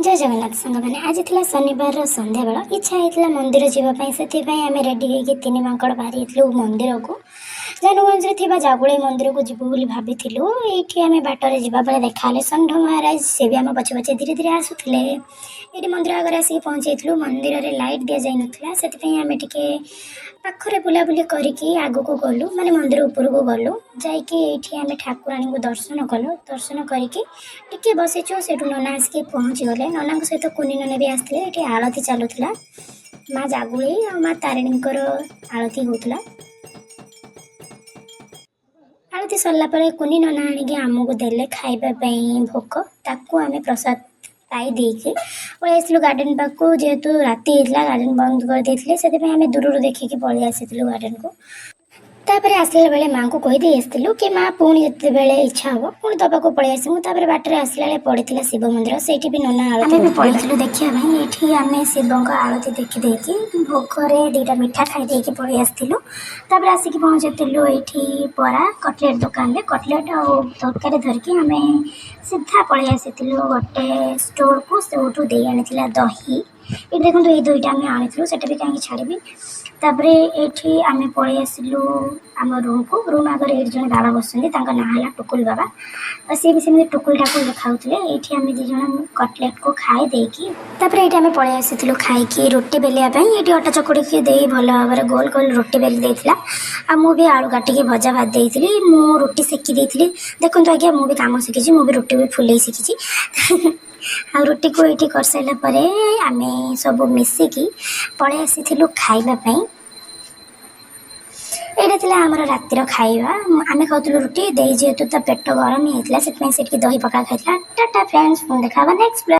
ଜୟ ଜଗନ୍ନାଥ ସାଙ୍ଗମାନେ। ଆଜି ଥିଲା ଶନିବାରର ସନ୍ଧ୍ୟାବେଳ। ଇଚ୍ଛା ହେଇଥିଲା ମନ୍ଦିର ଯିବା ପାଇଁ। ସେଥିପାଇଁ ଆମେ ରେଡ଼ି ହେଇକି ତିନି ମାଙ୍କଡ଼ ବାହାରି ଯାଇଥିଲୁ ମନ୍ଦିରକୁ। ଜାନୁଗଞ୍ଜରେ ଥିବା ଜାଗୁଳେଇ ମନ୍ଦିରକୁ ଯିବୁ ବୋଲି ଭାବିଥିଲୁ। ଏଇଠି ଆମେ ବାଟରେ ଯିବା ବେଳେ ଦେଖା ହେଲେ ଷଣ୍ଢ ମହାରାଜ। ସେ ବି ଆମ ପଛେ ପଛେ ଧୀରେ ଧୀରେ ଆସୁଥିଲେ। ଏଇଠି ମନ୍ଦିର ଆଗରେ ଆସିକି ପହଞ୍ଚିଯାଇଥିଲୁ। ମନ୍ଦିରରେ ଲାଇଟ୍ ଦିଆଯାଇନଥିଲା, ସେଥିପାଇଁ ଆମେ ଟିକେ ପାଖରେ ବୁଲାବୁଲି କରିକି ଆଗକୁ ଗଲୁ, ମାନେ ମନ୍ଦିର ଉପରକୁ ଗଲୁ। ଯାଇକି ଏଇଠି ଆମେ ଠାକୁରାଣୀଙ୍କୁ ଦର୍ଶନ କଲୁ। ଦର୍ଶନ କରିକି ଟିକେ ବସିଛୁ, ସେଇଠୁ ନନା ଆସିକି ପହଞ୍ଚିଗଲେ। ନନାଙ୍କ ସହିତ କୁନି ନନା ବି ଆସିଥିଲେ। ଏଇଠି ଆଳତି ଚାଲୁଥିଲା। ମା ଜାଗୁଳେଇ ଆଉ ମା ତାରିଣୀଙ୍କର ଆଳତି ହେଉଥିଲା। ଆଳତି ସରିଲା ପରେ କୁନି ନନା ଆଣିକି ଆମକୁ ଦେଲେ ଖାଇବା ପାଇଁ ଭୋଗ। ତାକୁ ଆମେ ପ୍ରସାଦ ପାଇ ଦେଇକି ପଳେଇ ଆସିଲୁ ଗାର୍ଡ଼େନ୍ ପାଖକୁ। ଯେହେତୁ ରାତି ହେଇଥିଲା, ଗାର୍ଡ଼େନ୍ ବନ୍ଦ କରିଦେଇଥିଲେ, ସେଥିପାଇଁ ଆମେ ଦୂରରୁ ଦେଖିକି ପଳେଇ ଆସିଥିଲୁ ଗାର୍ଡ଼େନ୍କୁ। ତାପରେ ଆସିଲା ବେଳେ ମାଆଙ୍କୁ କହିଦେଇ ଆସିଥିଲୁ କି ମା, ପୁଣି ଯେତେବେଳେ ଇଚ୍ଛା ହେବ, ପୁଣି ଦେବାକୁ ପଳେଇ ଆସିବୁ। ତାପରେ ବାଟରେ ଆସିଲା ବେଳେ ପଡ଼ିଥିଲା ଶିବ ମନ୍ଦିର। ସେଇଠି ବି ନନା ଆଳତି। ଆମେ ବି ପଳେଇଥିଲୁ ଦେଖିବା ପାଇଁ। ଏଇଠି ଆମେ ଶିବଙ୍କ ଆଳତି ଦେଖିଦେଇକି, ଭୋଗରେ ଦୁଇଟା ମିଠା ଖାଇ ଦେଇକି ପଳେଇ ଆସିଥିଲୁ। ତାପରେ ଆସିକି ପହଞ୍ଚିଥିଲୁ ଏଇଠି ବରା କଟଲେଟ୍ ଦୋକାନରେ। କଟଲେଟ୍ ଆଉ ତରକାରୀ ଧରିକି ଆମେ ସିଧା ପଳେଇ ଆସିଥିଲୁ ଗୋଟେ ଷ୍ଟୋରକୁ। ସେଇଠୁ ଦେଇ ଆଣିଥିଲା ଦହି। ଏଇଠି ଦେଖନ୍ତୁ, ଏଇ ଦୁଇଟା ଆମେ ଆଣିଥିଲୁ, ସେଟା ବି କାହିଁକି ଛାଡ଼ିବି? ତାପରେ ଏଇଠି ଆମେ ପଳେଇ ଆସିଲୁ ଆମ ରୁମ୍କୁ। ରୁମ୍ ଆଗରେ ଏଇଠି ଜଣେ ବାବା ବସୁଛନ୍ତି, ତାଙ୍କ ନାଁ ହେଲା ଟୁକୁଲ ବାବା। ଆଉ ସିଏ ବି ସେମିତି ଟୁକୁଲ ଟାକୁଲ ଦେଖାଉଥିଲେ। ଏଇଠି ଆମେ ଦୁଇ ଜଣ କଟଲେଟ୍କୁ ଖାଇ ଦେଇକି, ତାପରେ ଏଇଠି ଆମେ ପଳେଇ ଆସିଥିଲୁ ଖାଇକି ରୁଟି ବେଲିବା ପାଇଁ। ଏଇଠି ଅଟା ଚକୁଡ଼ିକି ଦେଇ ଭଲ ଭାବରେ ଗୋଲ ଗୋଲ ରୁଟି ବେଲି ଦେଇଥିଲା। ଆଉ ମୁଁ ବି ଆଳୁ କାଟିକି ଭଜା ଭାଜି ଦେଇଥିଲି। ମୁଁ ରୁଟି ସେକି ଦେଇଥିଲି। ଦେଖନ୍ତୁ ଆଜ୍ଞା, ମୁଁ ବି କାମ ଶିଖିଛି। ମୁଁ ବି ରୁଟି ବି ଫୁଲେଇ ଶିଖିଛି। ଆଉ ରୁଟିକୁ ଏଇଠି କରିସାରିଲା ପରେ ଆମେ ସବୁ ମିଶିକି ପଳେଇ ଆସିଥିଲୁ ଖାଇବା ପାଇଁ। ଏଇଟା ଥିଲା ଆମର ରାତିର ଖାଇବା। ଆମେ ଖାଉଥିଲୁ ରୁଟି। ଦେଇ ଯେହେତୁ ତା ପେଟ ଗରମ ହେଇଥିଲା, ସେଥିପାଇଁ ସେ ଟିକେ ଦହି ପଖାଳ ଖାଇଥିଲା। ଟାଟା ଫ୍ରେଣ୍ଡସ୍, ପୁଣି ଦେଖା ହେବା ନେକ୍ସଟ।